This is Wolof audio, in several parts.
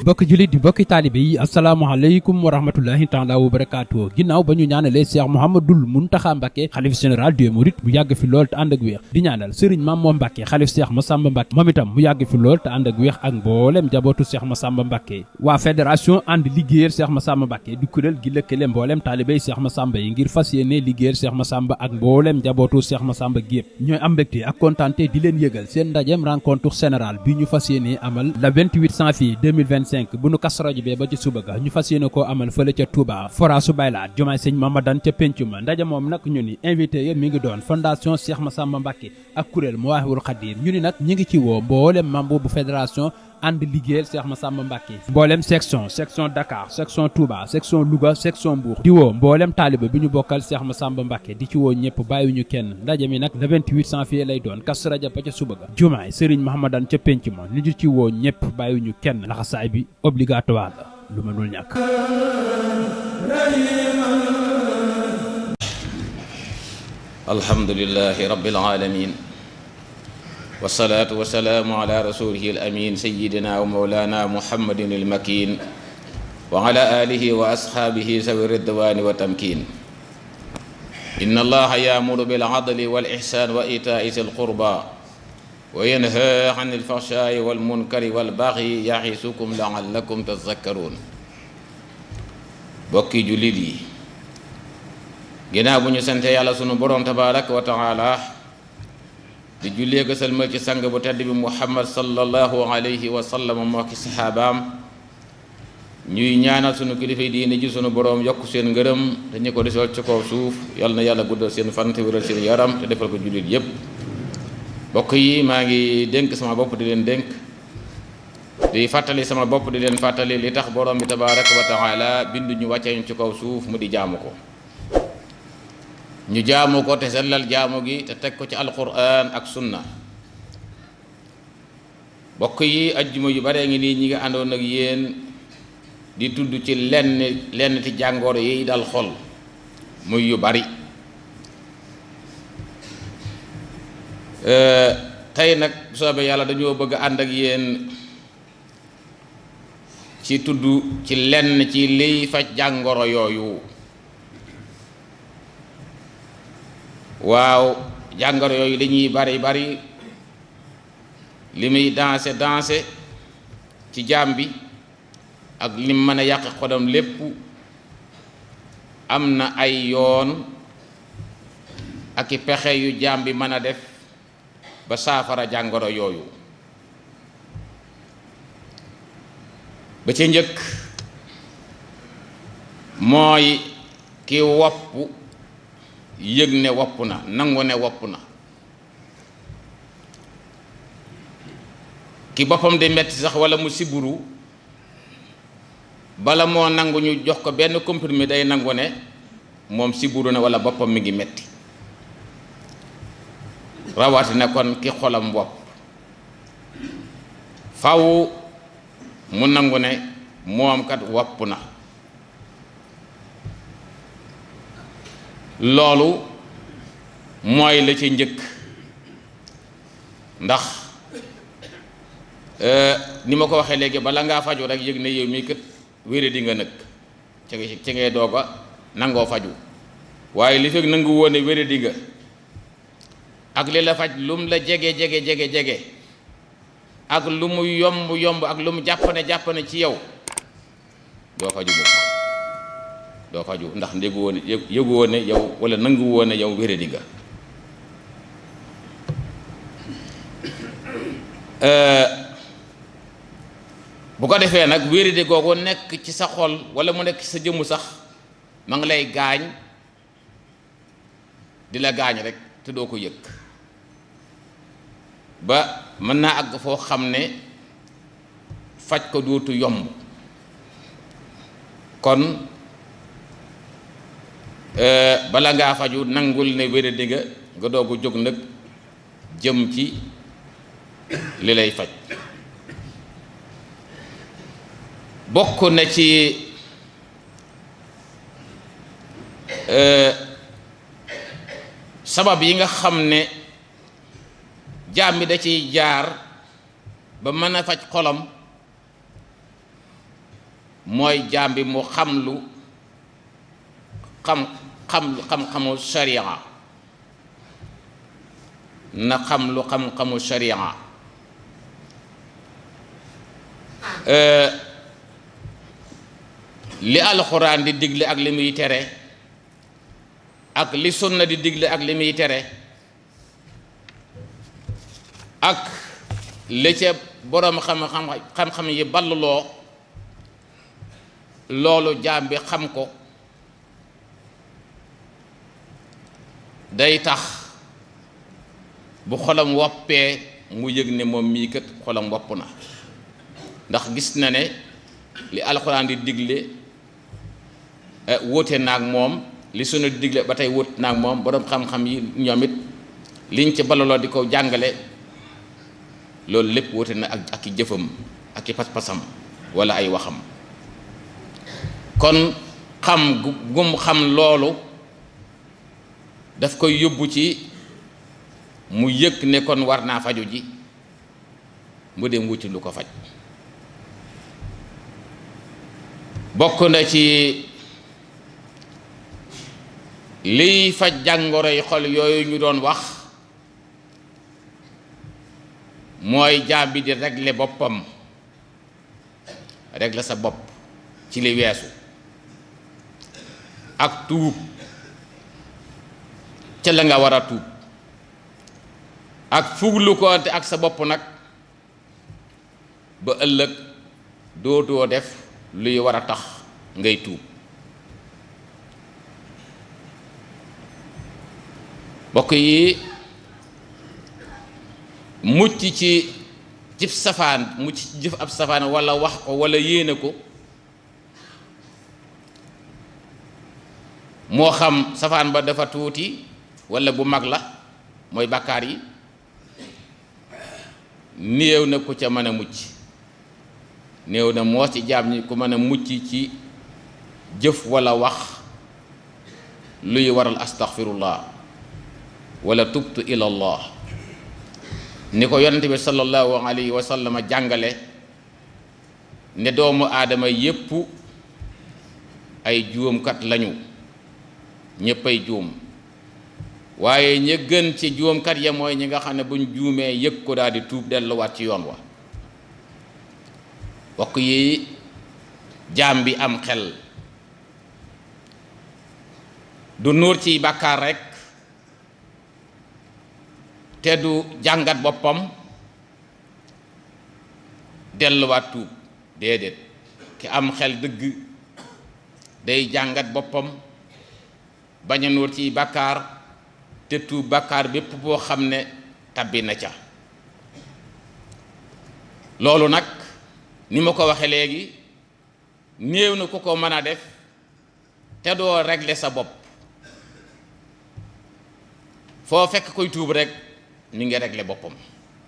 bokki julit di bokki taalibe yi asalaamaaleykum wa rahmatullahi taala wa barakaatu ginnaaw ba ñu ñaanalee Cheikh Mouhamadoul Mountakha Mbacké xalif général des mourides mu yàgg fi lool te ànd ak wéex di ñaanal Serigne Mame Mbacké xalif Cheikh Massamba Mbacké moom itam mu yàgg fi lool te ànd ak wéex ak mboolem jabootu Cheikh Massamba Mbacké waa fédération ànd liggéeyal Cheikh Massamba Mbacké di kuréel gi lëkkale mboolem taalibey Cheikh Massamba yi ngir fas yéene liggéeyal Cheikh Massamba ak mboolem jabootu Cheikh Massamba gépp ñooy am mbégte ak kontaante di leen yëgal seen ndajem rencontre générale bi ñu fas yéene amal le 28 janvier 2025 bu nu kas rajo bee ba ci suba ga ñu fas yéene koo amal fële ca Touba foraasu baylaat jumaay sëñ Mamadan ca péncuma ndaje moom nag ñu ni invité yi mi ngi doon fondation Cheikh Massamba Mbacké ak kuréel Mawahibou Khadim ñu ni nag ñi ngi ci woo mboolem membre bu fédération ànd liggéeyal Cheikh Massamba Mbacké mboolem section Dakar section Touba section Louga section Mbour di woo mboolem taaliba bi ñu bokkal Cheikh Massamba Mbacké di ci woo ñëpp bàyyiwuñu kenn ndaje mi nag le 28 janvier lay doon kas rajo ba ca suba ga jumaay Serigne Mahamadan ca pénc ma ni ñu ci woo ñëpp bàyyiwuñu kenn laxasaay bi obligatoire la lu mënul ñàkk. alhamdulillahi rabbil alamin wasalaatu wasalaamu ala rasulihi al amin sayidina wa mawlana muhammadin al makin wa ala alihi wa ashaabihi sawi ridwani wa tamkin inna allaha yaamuru bil adli wal ihsan wa itaai zil qurba wa yanha an il fahshaai wal munkari wal baghi yaxiisukum laallakum tazakkaruun bokki jullit yi ginnaaw bu ñu sante yàlla sunu borom tabaraka wa taala di jullee ko sëlmal ci sang bu tedd bi muhammad sallallahu alayhi wa sallam moo ki saxaabaam ñuy ñaanal sunu kilifa yi diine ji sunu borom yokk seen ngërëm te ñu ko desal ci kaw suuf yal na yàlla guddal seen fan te wéral seen yaram te defal ko jullit yépp bokk yi maa ngi dénk sama bopp di leen dénk di fàttali sama bopp di leen fàttali li tax borom bi tabaraka wa taala bindu ñu wàcce ñu ci kaw suuf mu di jaamu ko ñu jaamu ko te sellal jaamu gi te teg ko ci alquran ak sunna bokk yi ajjuma yu bare ngi nii ñi nga àndoon ak yéen di tudd ci lenn ci jàngoor yi dal xol muy yu bari tey nag bu soobee yàlla dañoo bëgg ànd ak yéen ci tudd ci lenn ci liy faj jàngoro yooyu waaw jàngoro yooyu li ñuy bari li muy danse ci jaam bi ak lim mën a yàq xodam lépp am na ay yoon ak i pexe yu jaam bi mën a def ba saafara jàngoro yooyu ba ca njëkk mooy ki wopp yëg ne wopp na nangu ne wopp na ki boppam di metti sax walla mu siburu bala moo nangu ñu jox ko benn comprimé day nangu ne moom siburu na walla boppam mi ngi metti rawatina kon ki xolam wopp faw mu nangu ne moom kat wopp na loolu mooy la ci njëkk ndax ni ma ko waxee léegi bala ngaa faju rek yëg ne yow mii kat wére di nga nëkk ci ngay doog a nangoo faju waaye li fekk nangu woon ne wére di nga ak li la faj lum la jege ak lu mu yomb ak lu mu jàppane ci yow doo faju bokk doo faju ndax yëgu woon ne yow wala nangu woon ne yow wére di nga bu ko defee nag wéradi googu nekk ci sa xol wala mu nekk ci sa jëmmu sax ma ngi lay gaañ di la gaañ rek te doo ko yëg ba mën naa àgg foo xam ne faj ko dootu yomb kon bala ngaa faju nangul ne wéradi nga doogu jóg nag jëm ci li lay faj bokk na ci sabab yi nga xam ne jaam bi da ciy jaar ba mën a faj xolam mooy jaam bi mu xam-xamu sharia na xam-xamu sharia li alxuraan di digle ak li muy tere ak li sunna di digle ak li muy tere ak li ca boroom xam-xam yi balluloo loolu jaam bi xam ko day tax bu xolam woppee mu yëg ne moom mii kat xolam wopp na ndax gis na ne li alxuraan di digle wóote naag moom li sunna di digle ba tey wóote naag moom boroom xam-xam yi ñoom it liñ ci balaloo di ko jàngale loolu lépp wóote na ak i jëfam ak i pas-pasam walla ay waxam kon xam gum xam loolu daf koy yóbbu ci mu yëg ne kon war naa faju ji mu dem wuti lu ko faj bokk na ci liy faj jàngoroy xol yooyu ñu doon wax mooy jaam bi di régler boppam régler sa bopp ci li weesu ak tuub ca la nga war a tuub ak fuglu koonte ak sa bopp nag ba ëllëg dootoo def luy war a tax ngay tuub mbokk yi mucc ci jëf safaan mucc ci jëf ab safaan walla wax ko walla yéene ko moo xam safaan ba dafa tuuti walla bu mag la mooy bàkkaar yi néew na ku ca mën a mucc néew na moo ci jaam ñi ku mën a mucc ci jëf walla wax luy waral astaghfirullah walla tubtu ilallah ni ko yonent bi sallallahu alayhi wa sallam jàngale ne doomu aadama yépp ay juumkat lañu ñéppay juum waaye ña gën ci juumkat ya mooy ñi nga xam ne buñ juumee yëg ko daal di tuub delluwaat ci yoon wa bokk yi jaam bi am xel du nuur ciy bàkkaar rekk te du jàngat boppam delluwaat tuub déedéet ki am xel dëgg day jàngat boppam bañ a nuur ciy bàkkaar te tuub bàkkaar bépp boo xam ne tabbi na ca loolu nag ni ma ko waxe léegi néew na ku ko mën a def te doo régler sa bopp foo fekk koy tuub rek mi ngi régler boppam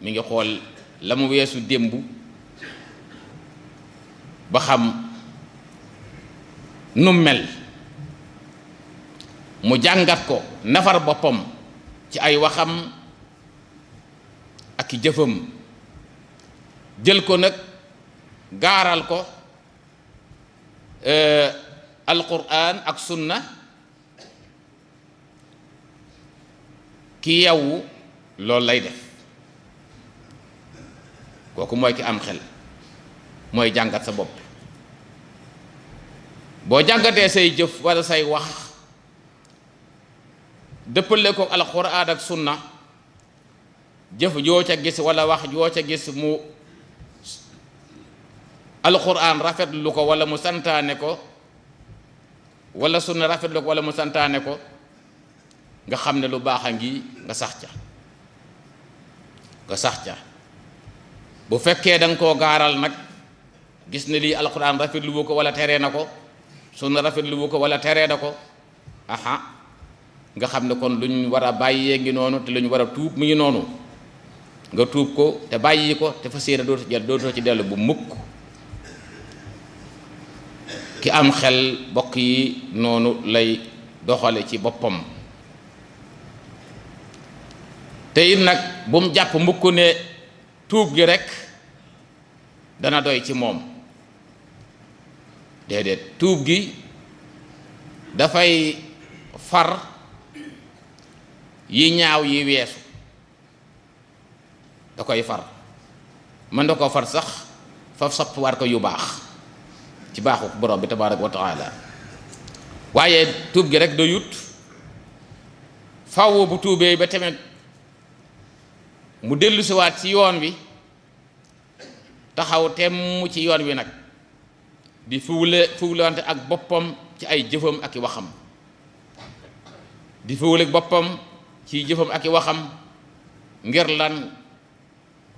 mi ngi xool la mu weesu démb ba xam nu mel mu jàngat ko nafar boppam ci ay waxam ak i jëfam jël ko nag gaaral ko alquran ak sunna ki yewwu loolu lay def kooku mooy ki am xel mooy jàngat sa bopp boo jàngatee say jëf walla say wax dëppale ko alxuraan ak sunna jëf joo ca gis walla wax joo ca gis mu alxuraan rafetlu ko walla mu santaane ko walla sunna rafetlu ko walla mu santaane ko nga xam ne lu baax a ngi nga sax ca bu fekkee da nga koo gaaral nag gis ne lii alxuraan rafetlu ko walla teree na ko sunna rafetlu ko walla teree na ko aha nga xam ne kon lu ñu war a bàyyee ngi noonu te lu ñu war a tuub mu ngi noonu nga tuub ko te bàyyi ko te fas yéene dootoo ci dellu bu mukk ki am xel bokk yi noonu lay doxale ci boppam te it nag bu mu jàpp mukk ne tuub gi rekk dana doy ci moom déedéet tuub gi dafay far yi ñaaw yi weesu da koy far mën da ko far sax fa sopp war ko yu baax ci baaxu borom bi tabaaraka wa taala waaye tuub gi rek doyut faw bu tuubee ba tamit mu dellusiwaat ci yoon wi taxaw temm ci yoon wi nag di fuglante ak boppam ci ay jëfam ak i waxam di fugle boppam ci jëfam ak i waxam ngir lan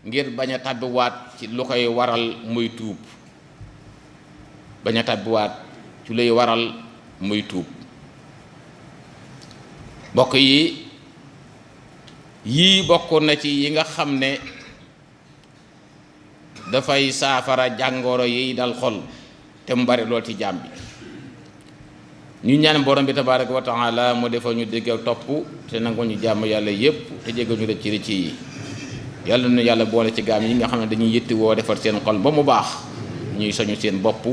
ngir bañ a tàbbiwaat ci lu koy waral muy tuub bañ a tàbbiwaat ci luy waral muy tuub mbokk yi yii bokk na ci yi nga xam ne dafay saafara jàngoro yi dal xol te mu bari lool ci jaam bi ñu ñaan borom bi tabaaraka wa taala mu defal ñu dégg ak topp te nangu ñu jàmm yàlla yépp te jéggal ñu rëcc rëcc yi yàlla na yàlla boole ci gaam yi nga xam ne dañuy yëtti woo defar seen xol ba mu baax ñuy soñu seen bopp